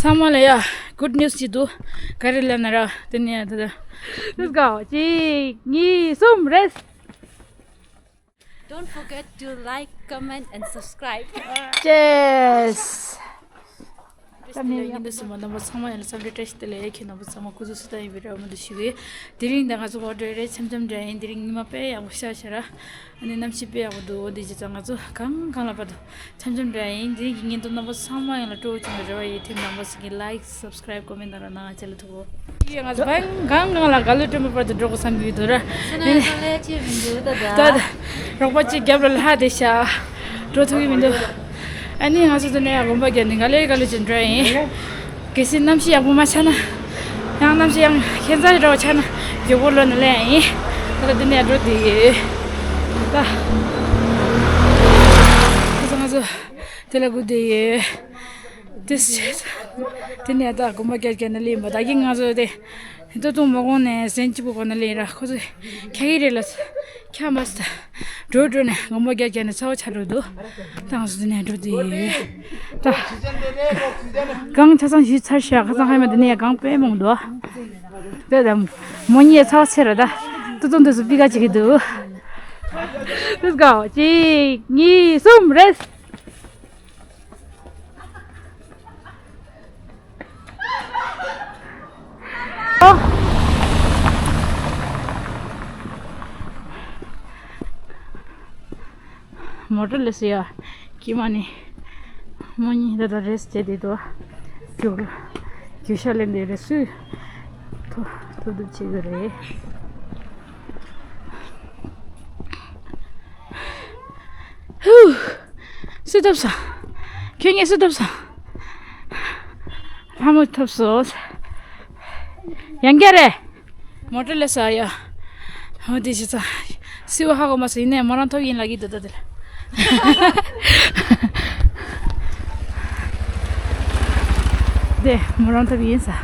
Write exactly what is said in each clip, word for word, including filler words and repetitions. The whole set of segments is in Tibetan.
ཚང་མ་ལ་ཡ། གུཌ་ནིའུ་སི་ཅིག་འདུག་ག་རེ་ལབ་ན་ར། དེ་ནས་ད་ད། Let's go. གཅིག་གཉིས་གསུམ་རེས། Don't forget to like, comment and subscribe. Cheers. ད་ནས་ཡིན་དུ་སུ་མ་རྣམ་པ་ཚང་མ་ཡང་ལ་འཚམས་འདྲི་བཀྲ་ཤིས་བདེ་ལེགས། ཁྱེད་རྣམ་པ་ཚང་མ་སྐུ་གཟུགས་སུ་ད་ཡིན་པའི་རེ་བ་མ་འདུག་ཞུ་གི། དེ་རིང་ད་ང་ཚོ་ཧོ་ཊེལ་རེ་འཆམ་འཆམ་འདྲ་ཡིན། དེ་རིང་ཉི་མ་དཔེ་ཡག་པོ་ཤར་ཤར་ར། ཨ་ནི་གནམ་གཤིས་དཔེ་ཡག་པོ་འདུག་འོ་དེ་བྱས་ཙང་ང་ཚོ་གང་གང་ལ་བར་དུ་འཆམ་འཆམ་འདྲ་ཡིན། དེ་རིང་གི་བརྙན་ཐུང་རྣམ་པ་ཚང་མ་ཡང་ལ་སྤྲོ་བོ་བྱུང་བའི་རེ་བ་ཡིན། ཁྱེད་རྣམ་པ་ཚོ་གི་ལའིཀ་སབ་སི་ཀ་རའིབ་ཀོ་མེན་ཊི་ན་ར་གནང་བ་ལ་ཐུགས་ཡིན། ང་ཚོ་བན་གང་གང་ལ་ག་ལུ་སྤྲིན་པ་བར་དུ་འགྲོ་དགོས་བསམ་གྱི་ཡོད་དོ་ར། ད་ད་རོགས་པ་གཅིག་རྒྱབ་ལ་ལྷག་བསྡད་ཤག་འགྲོ་ཐུབ་ཀྱི་མི་འདུག་ཨ་ནི་ང་ཚོ་དེ་ནས་ཡང་དགོན་པ་བརྒྱབ་ནས་ག་ལེ་ག་ལེ་ཅིག་འགྲོ་ཡིན། གལ་སྲིད་གནམ་གཤིས་ཡག་པོ་མ་ཆགས་ན། ཡང་གནམ་གཤིས་ཡང་ཁྱད་མཚར་རེ་བ་ཆགས་ན་མགྱོགས་པོ་ལོག་ནས་སླེབས་ཡིན། ད་ལྟ་འདི་ནས་འགྲོ་བསྡད་ཡོད། ད་ཁོ་ཚོ་ང་ཚོ་དེ་ལ་སྒུག་བསྡད་ཡོད། དེ་དེ་ནས་ད་དགོན་པ་བརྒྱབ་བརྒྱབ་ནས་སླེབས་ཡིན་པ། ད་གིན་ང་ཚོ་དེ་སྟོད་ཐུང་མ་གོང་ནས་གཟན་གཅིག་པུ་གོང་ནས་སླེབས་ཡིན་ར། ཁོ་ཚོས་འཁྱེར་གི་རེད་ལབ་སོང་། འཁྱེར་མ་སོང་། འགྲོ་འགྲོ་ནས་དགོན་པ་བརྒྱབ་བརྒྱབ་ནས་ཚ་བ་ཆགས་འགྲོ་འདུག་ད་ང་ཚོ་འདི་ནས་འགྲོ་བསྡད་ཡོད། ད་གངས་ཆ་ཚང་ཞུས་ཚར་ཤག་ཁ་སང་ཧ་མ་འདི་ནས་གངས་དཔེ་མང་འདུག་དེ་ད་མོ་གཉིས་ཚ་བ་ཆེ་ར། ད་ཏུ་ཏུང་དུ་སུ་པི་ཀ་བྱེད་ཀྱི་འདུག Let's go. གཅིག་གཉིས་གསུམ་རེས། མོ་ཊ་ལས་སུ་ཡ། ཀྱི་མ་ནི་མོ་གཉིས་ད་ལྟ་རེས་བྱེད་དེ་འདུག་རྒྱུག་རྒྱུག་ཤར་ལེན་དེ་རེད། སུས་ཐོབ་ཐོབ་ཐུབ་བྱེད་ཀྱི་རེད། ཧུ། སུ་ཐོབ་སོང་། ཁྱོད་གཉིས་སུ་ཐོབ་སོང་། ལྷ་མོ་ཐོབ་སོང་། ཡང་བསྐྱར་རེད། མོ་ཊ་ལས་ས་ཡ། ཧོ་དེ་ཅི་ཙང་། སི་བ་ཧ་གོ་མ་སོང་། ཡིན་ནའི་མོ་རང་ཐོབ་ཡིན་ལབ་ཀྱི་འདུག་ད་དེ་ལ། དེ་མོ་རང་ཐོབ་ཡིན་ས།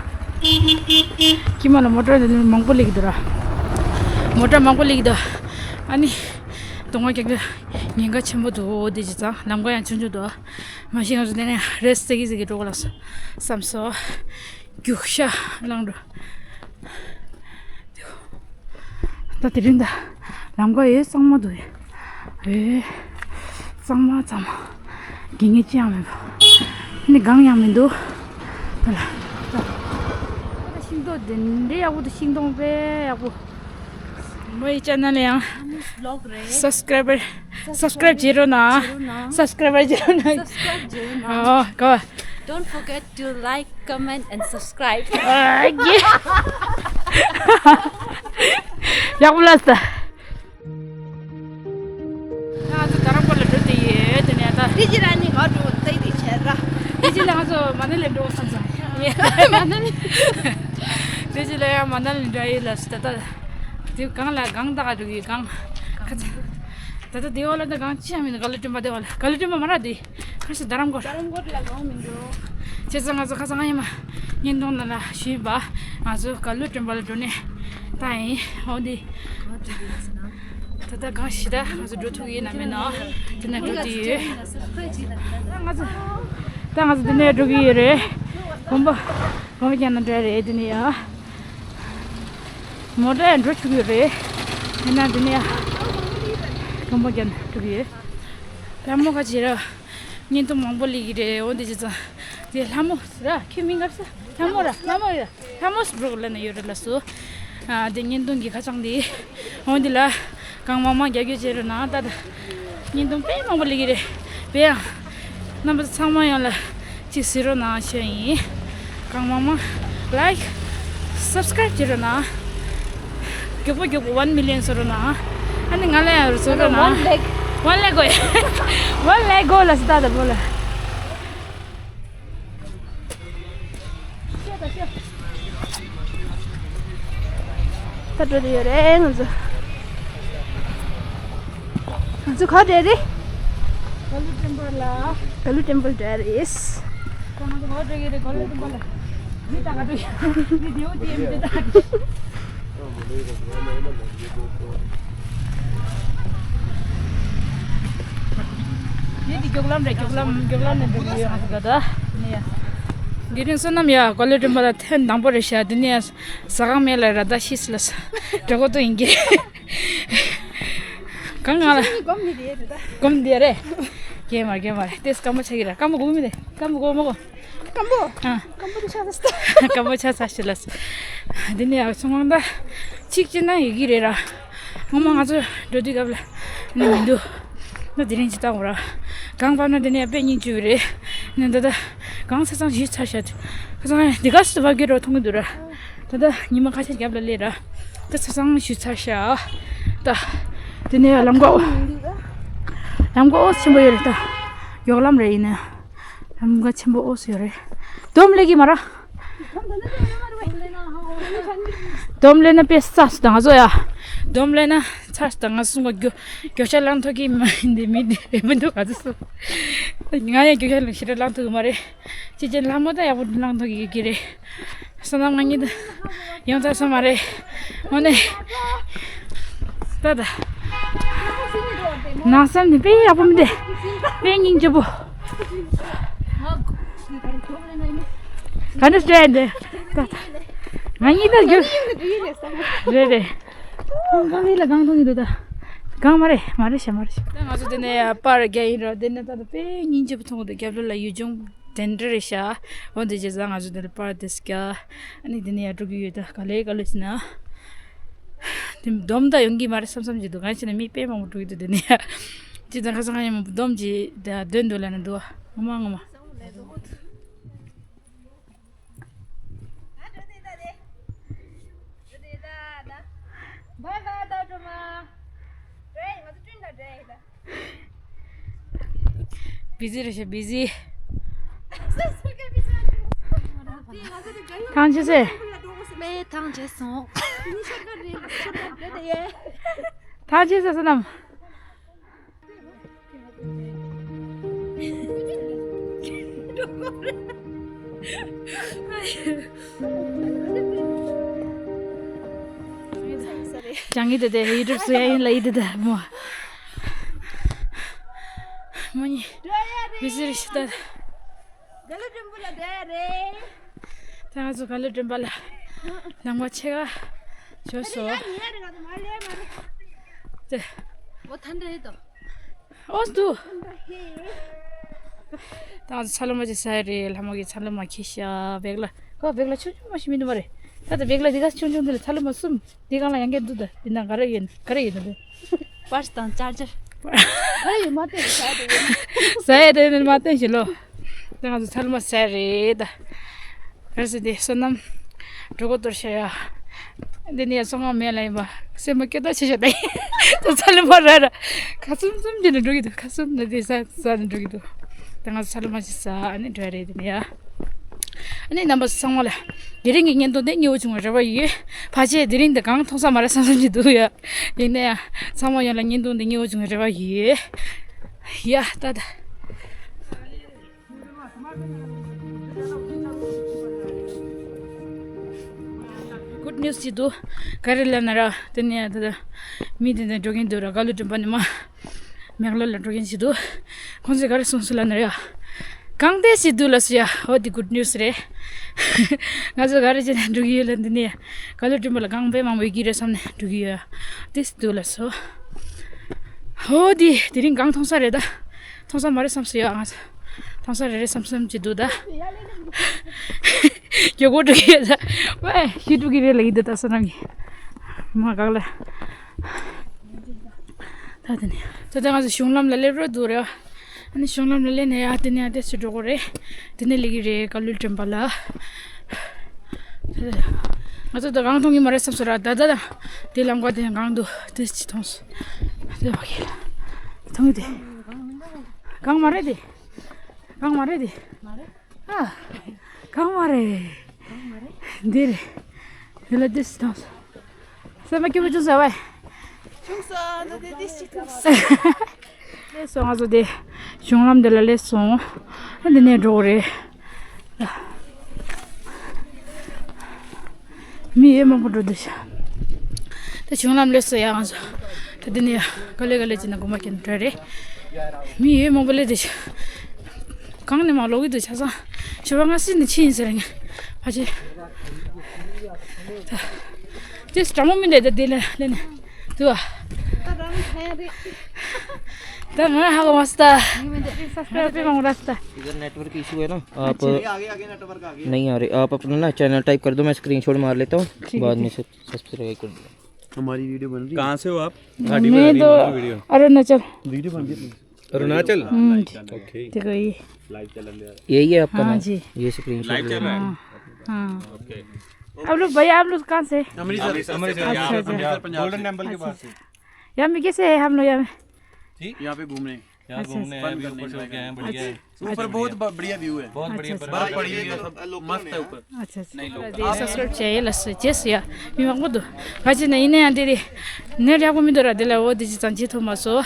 ཀྱི་མ་ལ་མོ་ཊ་མང་པོ་སླེབས་ཀྱི་འདུག་ར། མོ་ཊ་མང་པོ་སླེབས་ཀྱི་འདུག་ཨ་ནི། གདོང་པ་རྒྱག་རྒྱུ་ཉེན་ཁ་ཆེན་པོ་འདུག་འོ་དེ་ཅི་ཙང་ལམ་ཁ་ཡང་ཆུང་ཆུང་འདུག་མ་གཞི་ང་ཚོ་དེ་ནས་རེས་ཙིག་གེ་ཙིག་གེ་འགྲོ་དགོས་ལབ་བསམ་སོང་། རྒྱུག་ཤར་ལངས་འགྲོ། ད་དེ་རིང་ད་ལམ་ཁ་ཡོད་གཙང་མ་འདུག་ཨེ། གཙང་མ་གཙང་མ། གི་ངེད་ཅི་ཡང་མེད་པ། ནི་གང་ཡང་མི་འདུག་ད་ལ། ད་ཤིང་ཏོག་དེ་འདྲའི་ཡག་པོ་འདུག་ཤིང་ཏོག་དཔེ་ཡག་པོ། མོ་ཡི་ཅེ་ནལ་ཡང་སབ་སི་ཀ་རའིབ་སབ་སི་ཀ་རའིབ་བྱེད་རོགས་གནང་། སབ་སི་ཀ་རའིབ་བྱེད་རོགས་གནང་། ཨོ་གོ། Don't forget to like, comment and subscribe. ཡག་པོ་ལབ་སོང་། ང་ཚོ་རྡ་རམ་ཀོར་ལ་འགྲོ་དེ་ཡོད། དེ་ནས་ད། དེ་ཅི་ར་ནི་ག་འགྲོ་ལྟ་དེ་བྱས་ར། དེ་ཅི་ལ་ང་ཚོ་མ་ན་ལི་འགྲོ་བསམ་སོང་། མ་ན་ལི། དེ་ཅི་ལ་ཡང་མ་ན་ལི་འགྲོ་ཡི་ལབ་སོང་། ད་ད། དེ་གང་ལ་གང་ད་ག་འགྲོ་གི་གང་། ཁ་ཚ། ད་ལྟ་དེ་བ་ལ་ད་གང་ཅི་ཡང་མིན། ག་ལུ་སྤྲིན་པ་དེ་བ་ལ། ག་ལུ་སྤྲིན་པ་མ་ར་དེ། ཁ་ཤས་རྡ་རམ་ཀོར། རྡ་རམ་ཀོར་ལ་གང་མི་འགྲོ། བྱས་ཙང་ང་ཚོ་ཁ་སང་ཨ་ཡེ་མ་བརྙན་ཐུང་ནང་ལ་ཞུས་པ། ང་ཚོ་ག་ལུ་སྤྲིན་པ་ལ་འགྲོ་ནས་ད་ཡིན། འོ་འདི། ད་ལྟ་གང་ཞིག་ད་ང་ཚོ་འགྲོ་ཐུབ་ཀྱི་ཡིན་ན་མིན་ན། དེ་ནས་འགྲོ་དུས་ཡོད། ད་ང་ཚོ་ད་ང་ཚོ་དེ་ནས་འགྲོ་གི་ཡོད་རེད། དགོན་པ་དགོན་པ་རྒྱབ་ན་འགྲོ་རེད། དེ་ནས་ཡ། མོ་ཊ་ཡང་འགྲོ་ཆོག་གི་ཡོད་རེད། ཡིན་ན་འདི་ནས་ཡང་དགོན་པ་རྒྱབ་ན་འགྲོ་གི་ཡོད། ལྷ་མོ་ཁ་ཅིག་ར། བརྙན་ཐུང་མང་པོ་སླེབས་ཀྱི་རེད། འོ་འདི་བྱས་ཙང་། དེ་ལྷ་མོ་ར་ཁྱོད་མིང་ག་རེ་ཟེར། ལྷ་མོ་ར་ལྷ་མོ་ར། ལྷ་མོ་སི་བྷི་ལོག་ལབ་ན་ཡོད་རེད་ལབ་སོང་། ཨ་དེ་བརྙན་ཐུང་གི་ཁ་བྱང་འདི། འོ་འདི་ལ། གང་མང་མང་རྒྱབ་སྐྱོར་བྱེད་རོགས་གནང་། ད་ད། བརྙན་ཐུང་དཔེ་མང་པོ་སླེབས་ཀྱི་རེད། དཔེ་ཡང་། རྣམ་པ་ཚང་མ་ཡོངས་ལ་གཅིག་གཟིགས་རོགས་གནང་ཞུ་ཡིན། གང་མང་མང་ལའིཀ་སབ་སི་ཀ་རའིབ་བྱེད་རོགས་གནང་། མགྱོགས་པོ་མགྱོགས་པོ་ཝན་མི་ལི་ཡོན་བཟོ་རོགས་གནང་། ཨ་ནི་ང་ལ་ཡང་བཟོ་རོགས་གནང་། ཝན་ལེག་ཝན་ལེག་གོ་ཡ། ཝན་ལེག་གོ་ལ་སི་ཏ་ད་བོ་ལ། ད་འགྲོ་དུ་ཡོད་རེད་ང་ཚོ། ང་ཚོ་ག་འདྲ་རེད། ག་ལུ་ཊེམ་པལ་ལ། ག་ལུ་ཊེམ་པལ་འདྲ་རེད། ང་ཚོ་ག་འདྲ་གི་རེད། ག་ལུ་ཊེམ་པལ་ལ། མི་ད་ག་འདྲ་ཡོད། མི་དེའུ་དེ་མི་དེ་ད། ཡིན་དེ་མགྱོགས་ལམ་རེད། མགྱོགས་ལམ་མགྱོགས་ལམ་ནས་འགྲོ་གི་ཡོད་ང་ཚོ་ག་ད། ནི་ཡ། དེ་རིང་བསོད་ནམས་ཡ་ཀ་ལོ་ཀྲུམ་པ་ལ་ཐེངས་དང་པོ་རེད་ཤག་དེ་ནས་ཟ་ཁང་མེད་ལ་ར་ད་ཤི་སི་ལ་ས་འགྲོ་གོ་ཏོ་ཡིན་གྱི་རེད། གང་ང་ལ་སྒོམ་ནི་རེད་ད། སྒོམ་འདི་རེད། རྒན་མ་རྒན་མ་རེད་དེ་སྐམ་པོ་ཆགས་ཀྱི་ར་སྐམ་པོ་གོ་མི་རེད་སྐམ་པོ་གོ་མ་གོ། སྐམ་པོ། ཨ། སྐམ་པོ་དེ་ཆགས་ས་ས། སྐམ་པོ་ཆགས་ས་ཤི་ལ་ས། དེ་ནས་ཡ་ཚོང་ཁང་ད་གཅིག་ཅིག་ན་ཡི་གི་རེད་ར། ངོ་མ་ང་ཚོ་འགྲོ་དུས་སྐབས་ལ་ནི་མི་འདུག་ན་དེ་རིང་ཅི་ལྟ་བུ་ར། གང་བབས་ན་དེ་ནས་དཔེ་སྙིང་རྗེ་བོ་རེད། ནི་འདི་ད་གང་ཚ་ཚང་ཞུས་ཚར་ཤག་ཁ་སང་འདི་ག་སུ་བབས་ཀྱི་རོ་མཐོང་གི་འདུག་ར། ད་ད་ཉི་མ་ཁ་ཤས་རྒྱབ་ལ་སླེབས་ར། ད་ཚ་ཚང་ཞུས་ཚར་ཤག་ད་དེ་ནས་ལམ་ཀ་ལམ་ཀ་ཨོ་ཆེན་པོ་ཡོད་རེད་ད། མགྱོགས་ལམ་རེད་ཡིན་ན། ལམ་ཀ་ཆེན་པོ་ཨོ་སུ་ཡོད་རེད། སྡོམ་ལས་ཀྱི་མ་ར། སྡོམ་ལེན་ན་དཔེ་ས་སུ་དང་ང་ཚོ་ཡ། སྡོམ་ལེན་ན་ཚ་སུ་དང་ང་སུ་ང་རྒྱུ་རྒྱུ་ཆ་ལང་ཐོག་གི་མི་འདི་མི་འདི་མི་འདུག་ག་ཚོད་སུ། ང་ཡང་རྒྱུ་ཆ་ལང་ཞེ་དྲག་ལང་ཐོག་གི་མ་རེད། ཅི་ཅི་ལྷ་མོ་ད་ཡག་པོ་ལང་ཐོག་གི་ཡོད་ཀྱི་རེད། བསོད་ནམས་ང་གཉིས་ད་ཡོང་ཚར་སོང་མ་རེད། དངོས་གནས། ད་ད། ནང་སེམས་ནི་དཔེ་ཡག་པོ་མི་འདུག་དཔེ་སྙིང་རྗེ་པོ། ག་འདྲ་ཞིག་རེད་འདི། ད་ད། ང་གཉིས་ད་རྒྱུ། རེད་རེད། གང་ཡིན་ལ་གང་མཐོང་གི་འདུག་ད། གང་མ་རེད་མ་རེད་ཤ་མ་རེད་ཤ། ད་ང་ཚོ་འདི་ནས་པར་རྒྱག་ཡིན་རོགས་འདི་ནས་ད་ད་དཔེ་སྙིང་རྗེ་པོ་མཐོང་གི་འདུག་རྒྱབ་ལོགས་ལ་ཡུལ་ལྗོངས་དེ་འདྲ་རེད་ཤག་འོ་འདི་རྗེས་ང་ཚོ་འདི་ལ་པར་དེ་སྐྱ། ཨ་ནི་འདི་ནས་ཡར་འགྲོ་གི་ཡོད་ད་ག་ལེ་ག་ལེ་ཟེར་ན། དེ་སྡོམ་ད་ཡོང་གི་མ་རེད་བསམ་བསམ་གྱི་འདུག་གང་ཡིན་ཟེར་ན་མི་དཔེ་མང་པོ་འགྲོ་གི་འདུག་འདི་ནས་ཡར། ཅི་ད་ཁ་སང་ཡང་སྡོམ་གྱི་ད་འདོན་འདོད་ལ་ནི་འདུག་ངོ་མ་ངོ་མ། བི་ཟི་རེད་ཤག་བི་ཟི། ཐང་ཆད་ཟེར། ཐང་ཆད་སོང་། ཐང་ཆད་ཟེར་བསོད་ནམས། ཅང་གི་དེ་དེ་ཡུ་ཊུབ་སུ་ཡ་ཡིན་ལ་ཡི་དེ་དེ་མོ། མོ་ནི་བི་ཟི་རེད་ཤག་ད། ག་ལོ་ཀྲུམ་པ་ལ་བསྡད་རེད། ད་ང་ཚོ་ག་ལོ་ཀྲུམ་པ་ལ་ལམ་ཁ་ཕྱེད་ཀ་བྱོས་སོ། ཡ་ཉེ་རེད་ང་ཚོ་མ་ལེ་མ་རེད། དེ། འོ་ཐན་རེད་དོ། ཨོ་སྡུ། ད་ང་ཚོ་ཚ་ལུ་མ་ཅིག་ཟ་ཡ་རེད་ལྷ་མོ་གི་ཚ་ལུ་མ་ཁྱི་ཤ་བེག་ལ་ཁོ་བེག་ལ་ཆུང་ཆུང་མ་ཞིག་མི་འདུག་མ་རེད། ད་ད་བེག་ལ་འདི་ག་ཆུང་ཆུང་འདི་ལ་ཚ་ལུ་མ་གསུམ། འདི་སྒང་ལ་ཡང་སྐད་འདུག་ད་འདི་ན་ག་རེ་ཡོད་ན་ག་རེ་ཡོད་ན་འདི། པར་དང་ཅར་ཇར། ག་རེ་ཡོད་མ་བལྟས་ཟ་ཡ་དེ་ཡོད་ན། ཟ་ཡ་དེ་ཡོད་ན་མ་བལྟས་ཞིག་ལོ། ད་ང་ཚོ་ཚ་ལུ་མ་ཟ་ཡ་རེད་ད། ག་རེ་ཟེར་དེ་བསོད་ནམས། འགྲོ་གོ་ཏོར་ཤ་ཡ། འདི་ནས་ཡ་ཚོང་ཁང་མེད་ལ་ཡིན་པ། སེམས་པ་སྐྱོ་ད་ཆེ་ཤ་ད་ཡིན། ད་ཚ་ལུ་མ་ར་ར། ཁ་ཙུམ་ཙུམ་བྱས་ནས་འགྲོ་གི་འདུག་ཁ་ཙུམ་ནས་དེ་ཟ་ཟ་ནས་འགྲོ་གི་འདུག་ད་ང་ཚོ་ཚ་ལུ་མ་ཞིག་ཟ་ཨ་ནི་འགྲོ་ཡ་རེད་དེ་ནས་ཡ། ཨ་ནི་རྣམ་པ་ཚང་མ་ལ། དེ་རིང་གི་བརྙན་ཐུང་དེ་མཉེས་པོ་བྱུང་བའི་རེ་བ་ཡོད། ཕལ་ཆེར་དེ་རིང་འདི་གང་མཐོང་ས་མ་རེད་བསམ་བསམ་གྱི་འདུག་ཡ། ཡིན་ན་ཡང་ཚང་མ་ཡོངས་ལ་བརྙན་ཐུང་འདི་མཉེས་པོ་བྱུང་བའི་རེ་བ་ཡོད། ཡ་ད་ད། གུཌ་ནིའུ་སི་ཅིག་འདུག་ག་རེ་ལབ་ན་ར་དེ་ནས་ད་ད་མི་དེ་འདྲ་འགྲོ་གིན་འདུག་ར་ཀ་ལུ་ཀྲུམ་པ་ནས་མ། མེག་ལོར་ལ་འགྲོ་མཁན་ཞིག་འདུག་ཁོང་ཚོས་ག་རེ་གསུངས་སོང་ལབ་ན་ཡ། གངས་ཏོག་ཙམ་འདུག་ལབ་སོང་ཡ། འོ་འདི་གུཌ་ནིའུ་སི་རེད། ང་ཚོ་ག་རེ་བྱས་ནས་འགྲོ་གི་ཡོད་ལབ་འདི་ནས་ཀ་ལུ་ཀྲུམ་པ་ལ་གངས་དཔེ་མང་པོ་ཡོད་ཀྱི་རེད་བསམ་ནས་འགྲོ་གི་ཡོད་ཡ། ཏོག་ཙམ་འདུག་ལབ་སོང་། འོ་འདི་དེ་རིང་གངས་མཐོང་ས་རེད་ད། མཐོང་ས་མ་རེད་བསམ་སོང་ཡ། ང་ཚོ་མཐོང་ས་རེད་རེད་བསམ་བསམ་གྱི་འདུག་ད། མགྱོགས་པོ་འགྲོ་གི་ཡོད་ད། ཝེ་ཤི་འགྲོ་གི་རེད་ལབ་ཀྱི་འདུག་ད་བསོད་ནམས་ཀྱིས། མ་གག་ལ། ད་དེ་ནས། ད་ལྟ་ང་ཚོ་གཞུང་ལམ་ལ་སླེབས་རོགས་འདུག་རེད། ཨ་ནི་གཞུང་ལམ་ལ་སླེབས་ནས་ཡ་དེ་ནས་ཡ་ཏོག་ཙམ་འགྲོ་དགོས་རེད། དེ་ནས་སླེབས་ཀྱི་རེད་ཀ་ལུ་ཀྲུམ་པ་ལ། ང་ཚོ་ད་གངས་མཐོང་གི་མ་རེད་བསམ་སོང་ར་ད་ད་ད། དེ་ལམ་ཀ་དེ་གངས་འདུག་ཏོག་ཙམ་མཐོང་སོང་། དེ་བ་གི། མཐོང་གི་དེ། གངས་མ་རེད་དེ། གངས་མ་རེད་དེ། ཨ། གངས་མ་རེད། འདི་རེད། འདི་ལ་ཏོག་ཙམ་མཐོང་སོང་། སེམས་པ་སྐྱིད་པོ་བྱུང་ཟེར་བས། བྱུང་སོང་། ད་དེ་ཏོག་ཙམ་ཅིག་བྱུང་སོང་། སླེབས་སོང་། ང་ཚོ་དེ་གཞུང་ལམ་དེ་ལ་སླེབས་སོང་། ཨ་འདི་ནས་འགྲོ་དགོས་རེད། མི་ཡོད་མང་པོ་འགྲོ་འདུག་ཤག་ད་གཞུང་ལམ་སླེབས་སོང་ཡ་ང་ཚོ། ད་འདི་ནས་ག་ལེ་ག་ལེ་བྱས་ན་དགོང་མོ་ཁྱེད་འགྲོ་རེད། མི་ཡོད་མང་པོ་སླེབས་འདུག་ཤག་གངས་ནས་མར་ལོག་གི་འདུག་ཆ་ཚང་ ཞོགས་པ་ང་སྲིད་ནས་ཕྱིན་ཡིན་ཟེར་ངས། ཕ་ཆེ། ད། དེ་སྒྲ་མོ་མི་འདྲ་ད་དེ་ལ་ལེན་ནས། དུ་བ། ད་ང་ཧ་གོ་མ་སྟ། ངས་མི་འདྲ་སབ་སི་ཀ་རབ་པི་མང་ར་སྟ། इधर network issue है ना, आप अच्छा। नहीं आ रहे। आप अपना ना चैनल टाइप कर दो, मैं स्क्रीनशॉट मार लेता हूँ, ठीक है, बाद में ठीक। सब्सक्राइब कर दो। हमारी वीडियो बन रही है। कहाँ से हो आप? मैं तो अरुणाचल। वीडियो बन रही है। अरुणाचल? हम्म। ओके। देखो ये। यही है आपका नाम? हाँ जी। ये स्क्रीनशॉट ले लो। हाँ, हाँ। ओके। आप लोग, भैया, आप लोग कहाँ से? अमृतसर। अमृतसर, अच्छा, अच्छा। गोल्डन टेम्पल के पास से। यहाँ में कैसे है हम लोग यहाँ में? यहाँ पे घूमने। यहाँ अच्छा, घूमने अच्छा। आए, व्यू खुश हो गए हैं, बढ़िया है। ऊपर बहुत ब-, बढ़िया व्यू है। बहुत बढ़िया। अच्छा, अच्छा। बर्फ पड़ी हुई है, सब मस्त है ऊपर। अच्छा, अच्छा। नहीं, लोग ये सब्सक्राइब चाहिए, लस, चेस या। मी मांगो दो। गाची नहीं, नहीं आंदे रे। ने रे को मी दो रा दे ला, वो दे जी चांची थो मासो।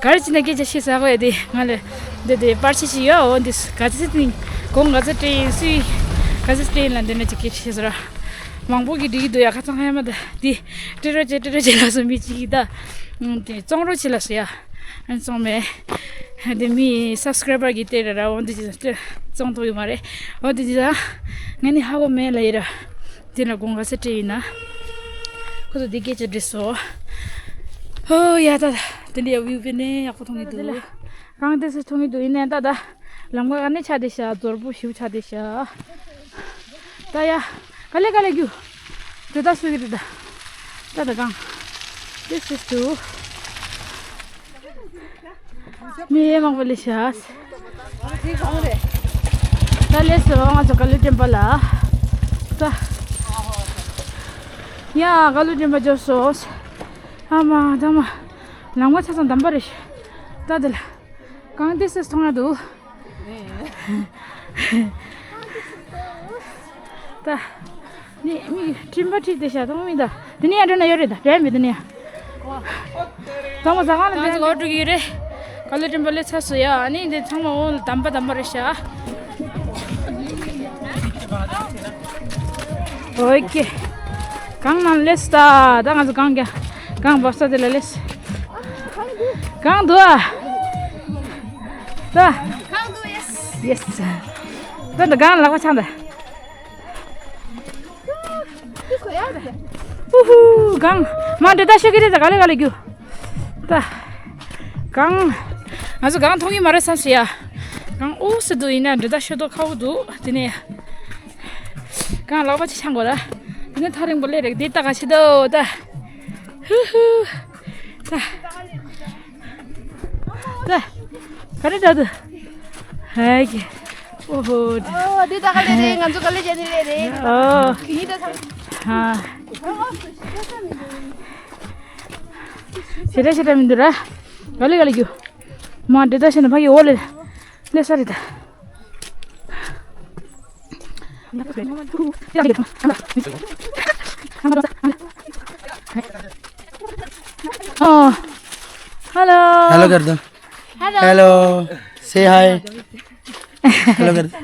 गाची ने के जशी सा को दे, माले। दे दे, पार्टी ची यो, वो दिस। गाची से नहीं। कौन गाची ट्रेन सी। गाची ट्रेन लांदे ने चिकी ची जरा। मांगो की डी दो या, खाचा खाया मत। दी, टेरो चे, टेरो चे ला सो मी ची दा। हम्म, ते, चोंगरो ची ला सो या। ཨན་སོང་མེ། དེ་མི་སབ་སི་ཀ་རའི་བར་གྱི་སྟེང་ར་ར་འོ་འདི་ཅི་ཙང་ཐོག་ཡོད་མ་རེད། འོ་འདི་ཅི་ཙང་ངས་ནི་ཧ་གོ་མེད་ལ་ཡིན་ར། དེ་ལ་དགོངས་ག་ཚེ་སྤྲད་ཡིན་ན། ཁོ་ཚོ་འདི་སྐད་ཆ་འདྲི་སོ། ཧོ་ཡ་ད། དེ་འདི་ཡ་བིའུ་དཔེ་ནས་ཡག་པོ་མཐོང་གི་འདུག་གང་དེ་སུ་མཐོང་གི་འདུག་ཡིན་ནའི་ད་ད། ལམ་ཁ་ག་ནས་ཆགས་བསྡད་ཤག་རྫོར་པོ་ཞིག་ཆགས་བསྡད་ཤག་ད་ཡ། ག་ལེ་ག་ལེ་རྒྱུ། དེ་ད་སུ་གི་རེད་ད། ད་ད་གང་། This is too. མི་ཡེ་མང་པོ་ལེ་ཤག་ད་ལེ་སོ་ང་ཚོ་ཀ་ལི་ཊེམ་པལ་ལ། ད། ཡ་ཀ་ལི་ཊེམ་པལ་འབྱོར་སོང་། ཨ་མ་ད་མ། ལམ་ཁ་ཆ་ཚང་འདམ་པ་རེད། ད་དེ་ལ། གང་དེ་སེ་མཐོང་ཡ་འདུག་ད། ནི་མི་སྤྲིན་པ་ཁྲིད་དེ་ཤ་མཐོང་མི་ད། དེ་ནི་ཡ་འགྲོ་ན་ཡོད་རེད་ད་དྲན་མི་དེ་ནི་ཡ། ད་མོ་ཟ་ཁང་ལ་ང་ཚོ་ལོག་འགྲོ་གི་རེད། ཀ་ལི་ཊེམ་པལ་ལས་ཚ་སོ་ཡ། ཨ་ནི་འདི་ཚང་མ་འོ་འདམ་པ་འདམ་པ་རེད་ཤག་ཨོ་ཀེ། གང་ནང་ལེས་ད། ད་ང་ཚོ་གང་ག་གང་བབས་ས་དེ་ལ་ལེས། གང་འདུག་ཨ། ད། གང་འདུག་ཡེས། ཡེས། ད་ད་གང་ལག་པ་འཆང་ད། ཧུ་ཧུ་གང་། མ་འདྲེ་ད་ཤོད་ཀྱི་རེད་ད་ག་ལེ་ག་ལེ་རྒྱུ། ད། གང་། ང་ཚོ་གང་མཐོང་གི་མ་རེད་བསམ་སི་ཡ། གང་ཨུ་སི་འདུག་ཡིན་ན་འདྲེ་ད་ཤོད་དོ་ཁ་བོ་འདུག་དེ་ནས། གང་ལག་པ་ཅི་འཆང་དགོས་ད། དེ་ནས་ཐག་རིང་པོ་ལས་རེད་དེ་ད་ག་ཆེ་དོ་ད། ཧུ་ཧུ། ད། ད། ག་རེ་འདྲ་འདུག་ཧེ་ཀེ། ཨོ་ཧོ། ཨོ་འདི་ད་ག་ལེ་རེད། ང་ཚོ་ག་ལེ་བྱས་ནི་རེད་རེད། ཨོ། དེ་ཡིན་ད་ཚང་། ཧ། ཞེ་དྲག་ཞེ་དྲག་མི་འདུག་ར། ག་ལེ་ག་ལེ་རྒྱུ། མ་འདི་ད་ཤེ་ན་ཕ་གི་འོ་ལེ། ལེ་ས་རེད་ད། ཨོ། ཧེ་ལོ། ཧེ་ལོ་གར་དོ། ཧེ་ལོ། ཧེ་ལོ། སེ་ཧའི། ཧེ་ལོ་གར་དོ།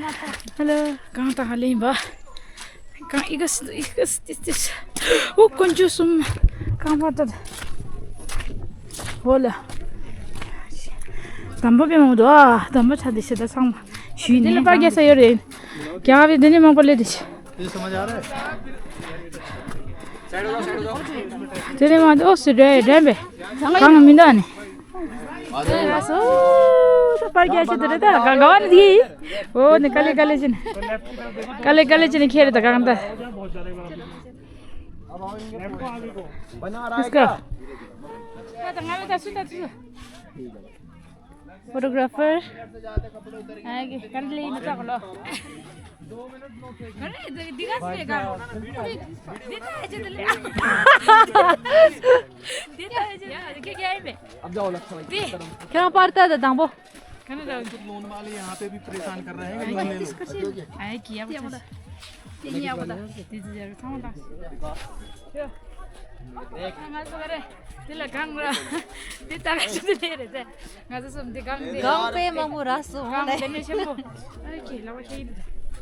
ཧེ་ལོ། གང་དང་ཧ་ལེ་ཡིན་པ། གང་ཨི་ག་སི་ཨི་ག་སི་ཏི་ཏི། ཨོ་དཀོན་མཆོག་གསུམ། གང་པ་ད། ཧོ་ལ། དམ་པ་དཔེ་མང་འདུག་ཨ། དམ་པ་ཆ་དེ་ཤེས་ད་ཚང་མ་ཞུས་ནས། འདི་ལ་པར་རྒྱག་ས་ཡོད་རེད། རྒྱག་པའི་འདི་ནས་མང་པོ་སླེབས་དེ། ये समझ आ रहा है? དེ་ནས་མང་འདུག་ཨོ་སི་འདྲ་འདྲ་བས། གང་མི་འདུག་ཨ་ནི། ཨ་སོ། ད་པར་རྒྱག་ཆེད་དུ་རེད་ད་ག་ག་བ་ནི་དེ། ཨོ་ནི་ག་ལེ་ག་ལེ་ཅི་ནི། ག་ལེ་ག་ལེ་ཅི་ནི་ཁྱེར་རེད་ད་གང་ད། Let's go. फोटोग्राफर आएंगे कर ले ना पकड़ो। अब जाओ लक्ष्य भाई। क्या पड़ता था दांबो? लोन वाले यहाँ पे भी परेशान कर रहे हैं। लोन ले लो। आए किया बोला। ང་ཚོ་ག་རེ། དེ་ལ་གང་ར། དེ་ལྟ་ག་ཅི་དེ་ལས་རེད་དེ། ང་ཚོ་གསུམ་དེ་གང་དེ། གང་དཔེ་མང་པོ་ར་སོང་ལ། གང་དེ་ནས་ཆེན་པོ། ཨ་ཁྱེད་ལ་བ་ཁྱེད་ཡིན་དེ།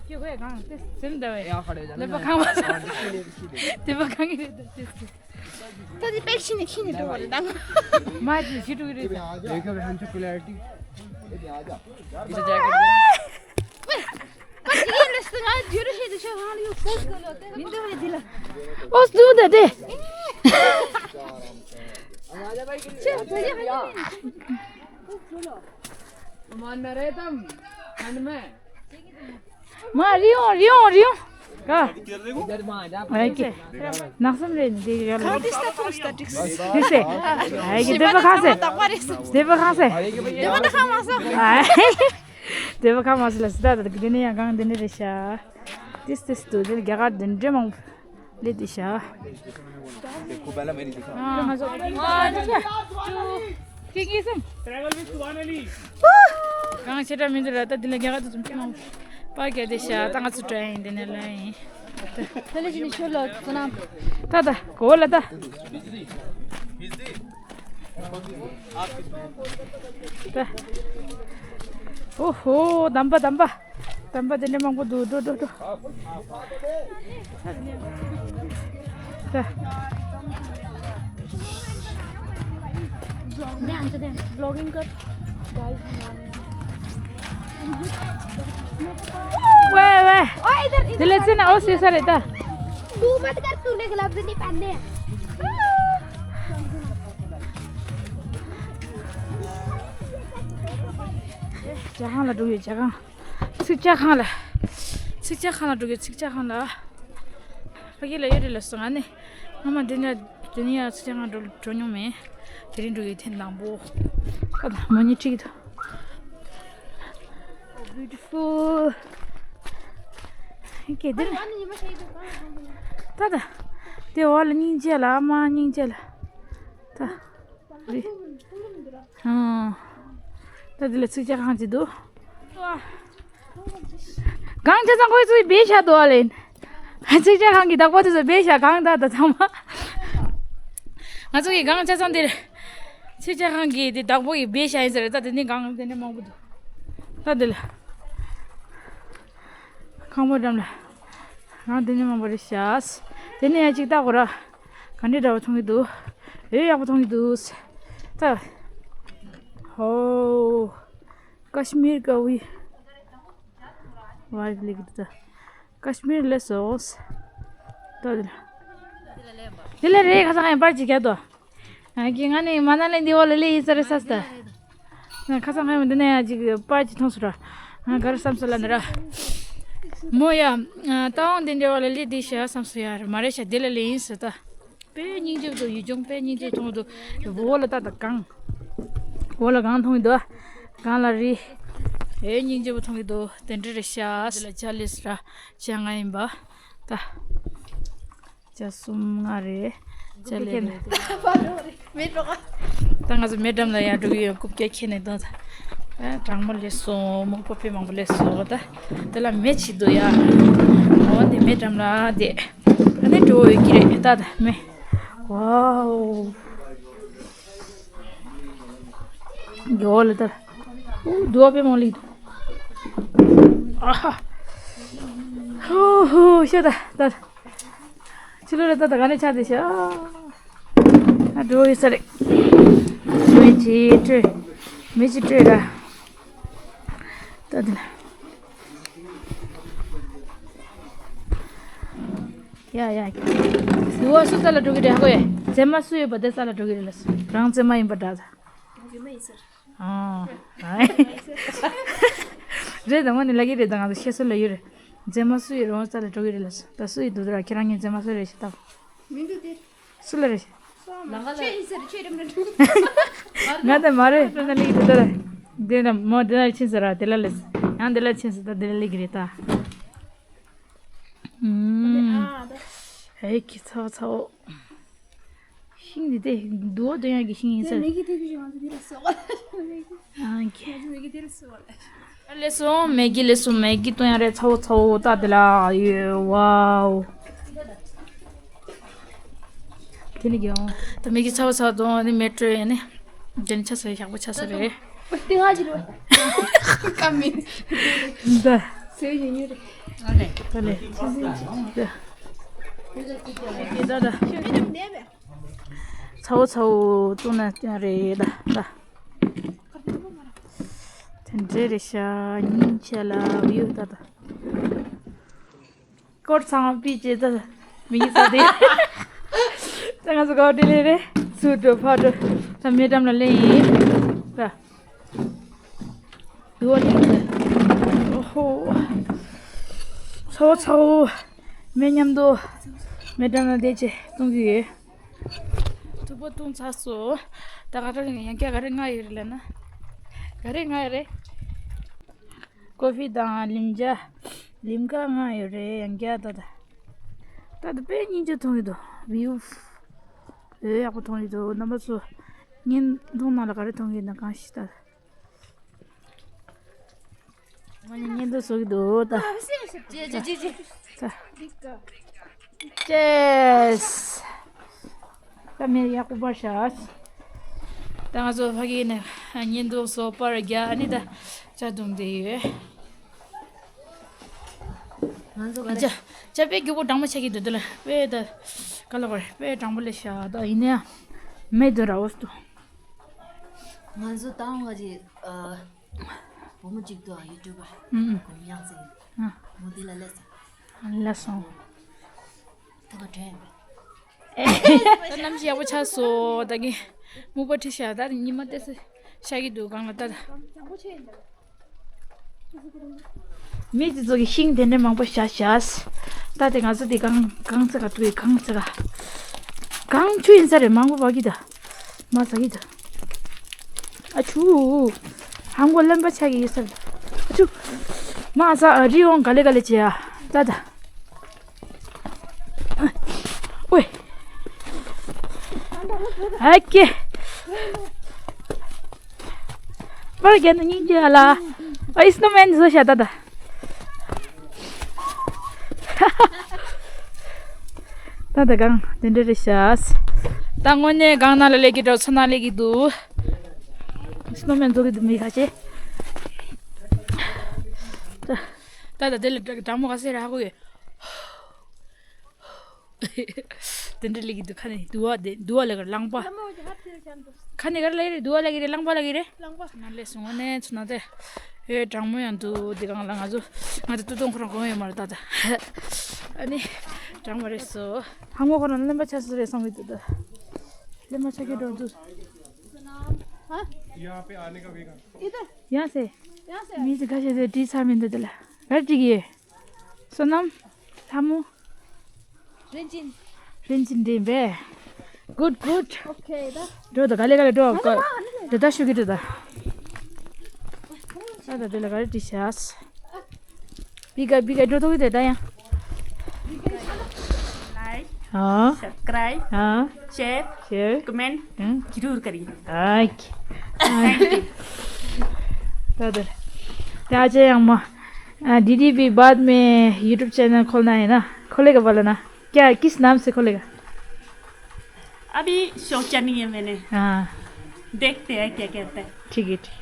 ཁྱེད་ཁོས་གང་དེ་ཟེར་འདྲ་བས། ལེ་པ་གང་བ་སོང་། དེ་པ་གང་གི་རེད་དེ། ད་དེ་པེག་ཤི་ནས་ཁྱེད་ནས་འགྲོ་བ་རེད་ད། མ་དེ་ཞི་ཀྲུག་གི་རེད་དེ། देखो बहन चो क्लैरिटी। इसे जैकेट। ཨོ་སུ་ད་དེ། मानना रहता हम ठंड में। མ་རི་ཡོང་རི་ཡོང་རི་ཡོང་། ག་ཨ་ཀེ། ནག་སམ་རེད་འདི་ཡོད་ལ། གང་ཏིས་ད་ཐུང་སྟ་ཏིག་སི། ཏིག་སེ། ཨ་ཀེ་སྡེ་པ་ཁ་སེ། སྡེ་པ་ཁ་སེ། སྡེ་པ་ད་ཁ་མ་སོ། སྡེ་པ་ཁ་མ་སོ་ལ་སི་ད་ད་འདི་ནས་ཡང་གང་འདི་ནས་རེད་ཤག་ཏིས་ཏིས་དུ་འདི་རྒྱ་གར་འདི་འདྲ་མང་པོ་སླེབས་འདི་ཤག་ཁྱེད་ཀྱིས་སམ། གང་ཆེ་དྲག་མི་འདུག་ར། ད་འདི་ལ་རྒྱ་གར་དུ་ཙམ་ཅི་མང་པར་རྒྱག་འདི་ཤག་ད་ང་ཚོ་འགྲོ་ཡིན་འདི་ནས་ལ་ཡིན། ད་ལེ་ཅི་ནི་ཤོ་ལོ་ཙུ་ན། ད་ད་གོ་ལ་ད། ད། ཨོ་ཧོ། འདམ་པ་འདམ་པ། འདམ་པ་དེ་འདྲ་མང་པོ་འདུག་འགྲོ་འགྲོ་འགྲོ། ད། मैं आंसर दे। ब्लॉगिंग कर। वे वे। ओए, इधर, इधर। दिले से ना ओ से सरे ता। तू मत कर, तूने ग्लव्स नहीं पहने हैं। ཇ་ཁང་ལ་འགྲོ་ཡོད། ཇ་ཁང་། ཚིག་ཇ་ཁང་ལ། ཚིག་ཇ་ཁང་ལ་འགྲོ་ཡོད། ཚིག་ཇ་ཁང་ལ། ཕ་གི་ལ་ཡོད་རེད་ལ་སོང་ང་ནི། ང་མ་འདི་ནས་འདི་ནས་ཡང་ཚིག་ཇ་ཁང་འགྲོ་འགྲོ་མྱོང་མེད། དེ་རིང་འགྲོ་ཡོད་ཐེངས་དང་པོ། ཨ་ད་མ་ཉིད་ཁྲིད་ཀྱི་འདུག Beautiful. ཀེ་དེ་ལ། ད་ད། དེ་འོག་ལ་སྙིང་རྗེ་ལ། ཨ་མ་སྙིང་རྗེ་ལ། ད། རེད། ཨང་། ད་དེ་ལ་ཚིག་ཇ་ཁང་ཅིག་འདུག་གང་ཆ་ཚང་ཁོས་ཚོས་སྦས་བཞག་འདུག་ཨ་ལེན། ཚིག་ཇ་ཁང་གི་བདག་པོ་དེ་ཚོ་སྦས་བཞག་གང་ད་ད་ཚང་མ། ང་ཚོ་གི་གང་ཆ་ཚང་དེར། ཚིག་ཇ་ཁང་གི་དེ་བདག་པོ་ཡི་སྦས་བཞག་ཡིན་ཟེར། ད་དེ་ནས་གང་དེ་ནས་མང་པོ་འདུག་ད་དེ་ལ། ཁང་པ་འགྲམ་ལ། གང་དེ་ནས་མང་པོ་རེད་ཤག་དེ་ནས་ཡང་ཅིག་ལྟ་དགོས་ར། ག་འདྲའི་འདྲ་བ་མཐོང་གི་འདུག་འོད་ཡག་པོ་མཐོང་གི་འདུག་ད། ཧོ། ཀ་ཤི་མིར་ག་ཝི། ཝའི་ལིག་ད། ཀ་ཤི་མིར་ལས་སོ། ད་དེ་ལ། དེ་ལ་རེད། ཁ་སང་ཡང་པར་ཅིག་རྒྱག་དོ། ཨ་ཀི་ང་ནི་མ་ན་ལི་འདི་འོག་ལ་ལི་ཡིན་ས་རེད་ས་སྟ། ང་ཁ་སང་ང་ཡང་འདི་ནས་ཡང་ཅིག་པར་ཅིག་མཐོང་སོང་ར། ང་ག་རེ་བསམ་སོང་ལབ་ན་ར། མོ་ཡ། ཏའོང་འདི་འདྲ་བ་ལ་ལི་འདི་ཤ་བསམ་སོང་ཡ། མ་རེད་ཤ། འདི་ལ་ལི་ཡིན་ས་ད། དཔེ་སྙིང་རྗེ་པོ་འདུག་ཡུལ་ལྗོངས་དཔེ་སྙིང་རྗེ་མཐོང་གི་འདུག་འོག་ལ་ད་ད་གངས། འོག་ལ་གངས་མཐོང་གི་འདུག་གངས་ལ་རི། ཨེ་སྙིང་རྗེ་པོ་མཐོང་གི་འདུག་དེ་འདྲ་རེད་ཤག་འདི་ལ་ཇ་ལས་ར། ཇ་ལྔ་ཡིན་པ། ད། ཇ་གསུམ་ལྔ་རེད། ཇ་ལས་རེད། མེ་འགྲོ་ག་ད་ང་ཚོ་མེ་འགྲམ་ལ་ཡར་འགྲོ་གི་ཡོད། རྐུབ་བཀྱག་ཁྱེར་ནས་འདུག་ད། ཨ་གྲང་མོ་ལས་སོང་། མོག་པོ་དཔེ་མང་པོ་ལས་སོང་ད། དེ་ལ་མེ་ཅིག་འདུག་ཡ། འོ་དེ་མེ་འགྲམ་ལ་བསྡད། ཨ་ནི་འགྲོ་འོས་ཀྱི་རེད་ད། ད་མེ། ཝའོ། འགྲོ་ལ་ད། འུ་རྡོ་དཔེ་མང་ལི་འདུག་ཨ་ཧ། ཧུ་ཧུ་ཤོད་ད་ད། ཕྱི་ལོགས་ལ་ད་ད་ག་ནས་ཆགས་བསྡད་ཤག་ཨ་འགྲོ་ཡོད་ས་རེད། མེ་ཅིག་སྤྲོད། མེ་ཅིག་སྤྲོད་ར། ད་འདི་ལ། ཡ་ཡ། འདི་བ་སུ་ས་ལ་འགྲོ་གི་རེད་ཧ་གོ་ཡ། མཛེས་མ་སུ་ཡོད་པ་དེ་ས་ལ་འགྲོ་གི་རེད་ལ་སུ། རང་མཛེས་མ་ཡིན་པ་འདྲ་ད། མཛེས་མ་ཡིན་ས་རེད། ཨ། རེད་ད། ངོ་ནི་ལ་གི་རེད་ད། ང་ཚོ་ཤེས་སུ་ལ་ཡོད་རེད། མཛེས་མ་སུ་ཡི་རོང་ས་ལ་འགྲོ་གི་རེད་ལ་སུ། ད་སུ་ཡི་འདུག་ད་ར། ཁྱེད་རང་གཉིས་མཛེས་མ་སུ་རེད་ཤེས་ད། མི་འདུག་དེ། སུ་ལ་རེད་ཤེས། ཁྱེད་ཡིན་ཟེར་ཁྱེད་རེད་མ་འགྲོ། ང་ད་མ་རེད་ད་ལ་ཡི་འདུག་ད་ར། དེ་ན་མོ་དེ་ན་ཕྱིན་ཟེར་ར། དེ་ལ་ལས། ཡང་དེ་ལ་ཕྱིན་ཟེར་ད་དེ་ལ་ལས་གི་རེད་ད། ཨུམ། ཨེ་ཀི་ཚ་བོ་ཚ་བོ། ཤིང་འདི་དེ་དུ་བ་འདོན་ཡག་གི་ཤིང་ཡིན་ས་རེད། མེ་གི་དེ་བཞིན་ང་ཚོ་འདི་ལ་ཟོག་ཨ་ཀི། མེ་གི་དེ་ལ་ཟོག་ལ། ལེ་སོང་། མེ་གི་ལེ་སོང་། མེ་གི་འདོན་ཡག་རེད། ཚ་བོ་ཚ་བོ་ད་དེ་ལ་ཡོད། ཝའོ། དེ་ནི་གི་འོང་། ད་མེ་གི་ཚ་བོ་ཚ་བོ་འདོན་ནི་མེ་སྤྲོད་ཡ་ནི། དེ་ནི་ཆ་ས་ཡག་པོ་ཆ་ས་རེད། ཏི་ང་ཅི་རུ། ཀ་མི། ད། སེ་ཡི་ཉུ་རེ། ད་ལེ། ད་ལེ། ད་ད། ཚ་བོ་ཚ་བོ་བཏུང་ན་བཏུང་རེད་ད་ད། དེ་འདྲ་རེད་ཤག་སྙིང་རྗེ་ལ་བིའུ་ད་ད། སྐོར་ཚང་མ་པི་ཅེ་ད་མི་གི་ས་དེ། ད་ང་ཚོ་ག་བ་དེ་ལས་རེད། ཚུར་འགྲོ་ཕར་འགྲོ། ད་མེ་ཌམ་ལ་ལེན་ཡིན། ད། དུ་བ་ལེན་ཡིན། ཨོ་ཧོ། ཚ་བོ་ཚ་བོ། མེ་མཉམ་དུ་མེ་ཌམ་ལ་བསྡད་ཅེ་གཏོང་གི་ཡོད། ཐུག་པ་བཏུང་ཚར་སོང་། ད་ག་རེ་ཡང་བསྐྱར་ག་རེ་མངགས་ཡོད་རེད་ལབ་ན། ག་རེ་མངགས་ཡོད་རེད། ཀོ་ཧྥི་དང་ལིམ་ཇ། ལིམ་ཀ་མངགས་ཡོད་རེད་ཡང་བསྐྱར་ད་ད། ད་ད་དཔེ་སྙིང་རྗེ་མཐོང་གི་འདུག་ཝིའུ། འོ་ཡག་པོ་མཐོང་གི་འདུག་རྣམ་པ་ཚོ། བརྙན་ཐུང་ནང་ལ་ག་རེ་མཐོང་གི་ཡོད་ན་གང་ཤེས་ད། ང་ནི་བརྙན་ཐུང་བཟོ་གི་འདུག་ད། ཅེས། ད་མེ་ཡག་པོ་པར་བཞག་ད་ང་ཚོ་ཕ་གི་ནས་བརྙན་ཐུང་བཟོ་པར་རྒྱག་ཨ་ནི་ད་ཇ་བཏུང་བསྡད་ཡོད། ང་ཚོ་ག་ཇ་ཇ་དཔེ་སྐྱིད་པོ་གྲང་མོ་ཆགས་ཀྱི་འདུག་དེ་ལ་དཔེ་ད་ག་ལ་བར་དཔེ་གྲང་མོ་ལས་བཞག་ད་ཡིན་ནའང་མེ་དུ་ར་འོ་སྟོ། ང་ཚོ་ད་འོང་ག་ཅིག་ཨ། བུ་མོ་གཅིག་ཏུ་ཡུ་ཊུབ་པར་ཨུ་ཨུ། གོམ་ཡང་ཟེར། ཨ། མོ་དེ་ལ་སླེབས་སོང་། སླེབས་སོང་། ཐུག་པ་དྲན། ད་གནམ་གཤིས་ཡག་པོ་ཆགས་སོང་། ད་གིན་སྨུག་པ་ཁྲིད་ཤག་ད་ཉི་མ་ཏོག་ཙམ་ཤར་གྱི་འདུག་གང་ལ་ད་ད། མི་དེ་ཚོ་གིས་ཤིང་དེ་འདྲ་མང་པོ་བཞག་བཞག་ད་དེ་ང་ཚོ་དེ་གང་གང་ཚ་ག་ཐུག་གི་གང་ཚ་ག་གང་ཆུ་ཡིན་ས་རེད། མང་པོ་བབས་ཀྱི་ད། མ་ཟ་གི་ད། ཨ་ཆུ། ཧང་གོ་རློན་པ་ཆགས་ཀྱི་ཡོད་ས་རེད། ཨ་ཆུ། མ་ཟ་ཨ་རི་འོང་ག་ལེ་ག་ལེ་བྱེད་ཨ། ད་ད། ཨོའི། ཨ་ཀེ། པར་རྒྱག་ན་སྙིང་རྗེ་ཨ་ལ། ཨ་ཨི་སྣོ་མན་བཟོ་ཤ་ད་ད། ད་ད་གང་དེ་འདྲ་རེད་ཤག་ད་དངོས་གནས་གང་ན་ལ་ལས་ཀྱི་འགྲོ་ཚོ་ན་ལས་ཀྱི་འདུག་སྣོ་མན་བཟོ་གི་འདུག་མི་ཁ་ཤས། ད་ད་དེ་ལ་གྲང་མོ་ག་ཚད་རེད་ཧ་གོ་ཡོད། དེ་འདྲ་ལེགས་ཀྱི་འདུག་ཁ་ནས་དུ་བ་དེ་དུ་བ་ལེགས་རླངས་པ། ཁ་ནས་ག་རེ་ལེགས་རེད། དུ་བ་ལེགས་ཀྱི་རེད། རླངས་པ་ལེགས་ཀྱི་རེད། རླངས་པ། ང་ལས་སོང་ནས་ཚུ་ན་དེ། ཨེ་གྲང་མོ་ཡང་འདུག་དེ་གང་ལ་ང་ཚོ་ང་ཚོ་ཏུ་ཏོང་ཁོ་རང་གོན་ཡོད་མ་རེད་ད་ད། ཨ་ནི་གྲང་མོ་རེད་སོ། ཧ་ངོ་ཁོ་རང་རློན་པ་ཆགས་སོ་རེད་བསམ་གྱི་འདུག་ད། རློན་པ་ཆགས་ཀྱི་འགྲོ་འདུག་ཡང་སེ། མི་ཚེ་ཁ་ཤས་དེ་བྲིས་ཚར་མི་འདུག་དེ་ལ་ག་རེ་བྲིས་ཀྱི་ཡོད། བསོད་ནམས། ལྷ་མོ། རིན་ཆེན། རིན་ཆེན་འདྲེན་པས། Good, good. Okay, ད། འགྲོ་ད་ག་ལེ་ག་ལེ་འགྲོ་ག་ད་ད་ད་ཤུ་གི་འགྲོ་ད། ད་ད་དེ་ལ་ག་རེ་བྲིས་ཤག་པི་ཀ་པི་ཀ་འགྲོ་ཐུག་གི་དེ་ད་ཡང་། Like, ཨ། Subscribe, ཨ། Share, Share, Comment, ཨ། जरूर करिए। ཨ། Thank you. ད་ད་ད་ཅེ་ཡང་མ། ཨ། दीदी भी बाद में YouTube चैनल खोलना है ना, खोलेगा बोला ना। क्या, किस नाम से खोलेगा? अभी सोचा नहीं है मैंने। हाँ। देखते हैं क्या कहता है। ठीक है, ठीक।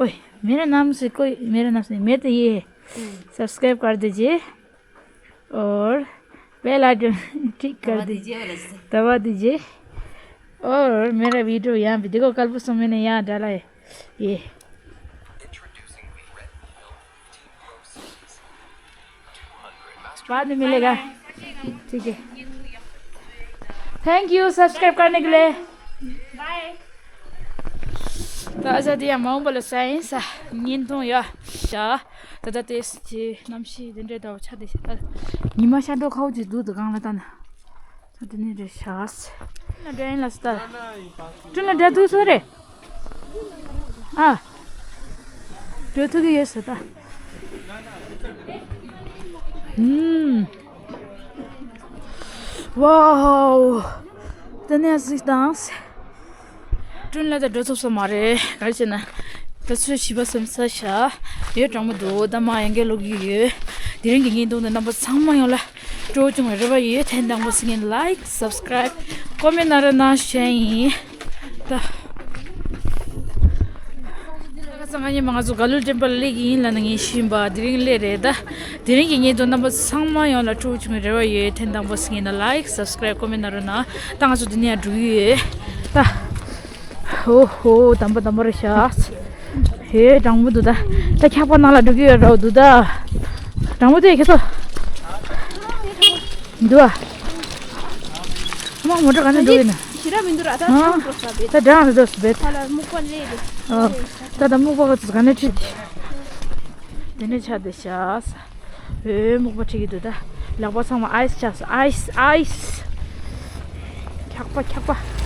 ओए, मेरा नाम से कोई, मेरा नाम से नहीं, मैं तो ये है। सब्सक्राइब कर दीजिए और बेल आइकन क्लिक कर दीजिए, दबा दीजिए। और मेरा वीडियो यहाँ पे देखो, कल परसों मैंने यहाँ डाला है। ये बाद में मिलेगा। ठीक है। थैंक यू सब्सक्राइब करने के लिए। बाय। ད་ཨ་ཅག་དེ་ཡང་མ་འོངས་པ་ལ་ས་ཡིན་ས་བརྙན་ཐུང་ཡ་ཤ། ད་ད་དེ་ཅི་གནམ་གཤིས་དེ་འདྲའི་ཟླ་བ་ཆ་དེ་ཤ་ད། ཉི་མ་ཤར་འགྲོ་ཁའོ་ཅིག་འདུག་ད་གང་ལ་ད་ན། ད་དེ་ནས་རེད་ཤག་ན་འདྲ་ཡིན་ལ་སི་ད། ཀྲུན་ལ་འདྲ་འདུག་སོ་རེད། ཨ། འགྲོ་ཐུབ་ཀྱི་ཡོད་ཟེར་ད། ཧུམ། ཝའོ། དེ་ནས་གཟིགས་དང་། ཀྲུན་ལ་ད་འགྲོ་ཐུབ་ས་མ་རེད། ག་རེ་བྱས་ན། ད་ཚོད་བྱིས་པ་སེམས་ས་ཤ། ཡོད་གྲང་མོ་འདུག་ད་མ་ཡང་བརྒྱ་ལོག་གི་ཡོད། དེ་རིང་གི་བརྙན་ཐུང་དེ་རྣམ་པ་ཚང་མ་ཡོངས་ལ། སྤྲོ་བྱུང་བའི་རེ་བ་ཡོད། ཐེངས་དང་པོ་ཟིན་ངེས་ལའིག་སབ་སི་ཀ་རའིབ་ཀོ་མེན་ན་ར་ན་ཤེ་ཡིན། ད། ཁ་སང་ང་གཉིས་མ་ང་ཚོ་ག་ལུ་ཏེམ་པལ་སླེབས་ཀྱི་ཡིན་ལ་ན་ངས་ཤེས་པ་དེ་རིང་སླེབས་རེད་ད། དེ་རིང་གི་བརྙན་ཐུང་རྣམ་པ་ཚང་མ་ཡོངས་ལ་སྤྲོ་བྱུང་བའི་རེ་བ་ཡོད། ཐེངས་དང་པོ་ཟིན་ངེས་ན་ལའིག་སབ་སི་ཀ་རའིབ་ཀོ་མེན་ན་ར་ན། ད་ང་ཚོ་འདི་ནས་ཡང་འགྲོ་གི་ཡོད་ད། ཧོ་ཧོ་དམ་པ་དམ་པ་རེད་ཤག་ཧེ། གྲང་མོ་འདུག་ད། ད་འཁྱག་པ་ནང་ལ་འགྲོ་གི་ཡོད་རེད་འདུག་ད། གྲང་མོ་དེ་ཁྱེད་ཚོ། འདུག་ཨ། མ་མོ་ཊ་ག་ནས་འགྲོ་གི་ན། ཞི་ར་མི་འདུག་ར། ད་ཨ། ཆང་འགྲོ་ས་བེད། ད་གྲང་རེད་འདུག་བེད། ཧ་ལ་སྨུག་པ་ལས་རེད། ཨ། ད་ད་སྨུག་པ་ག་ཚོད་ག་ནས་ཁྲིད་དེ། དེ་ནས་ཆ་དེ་ཤ་ས། ཨོ། སྨུག་པ་ཁྲིད་ཀྱི་འདུག་ད། ལག་པ་ཚང་མ་ཨའི་སི་ཆགས་སོང་། ཨའི་སི། ཨའི་སི། འཁྱག་པ། འཁྱག་པ།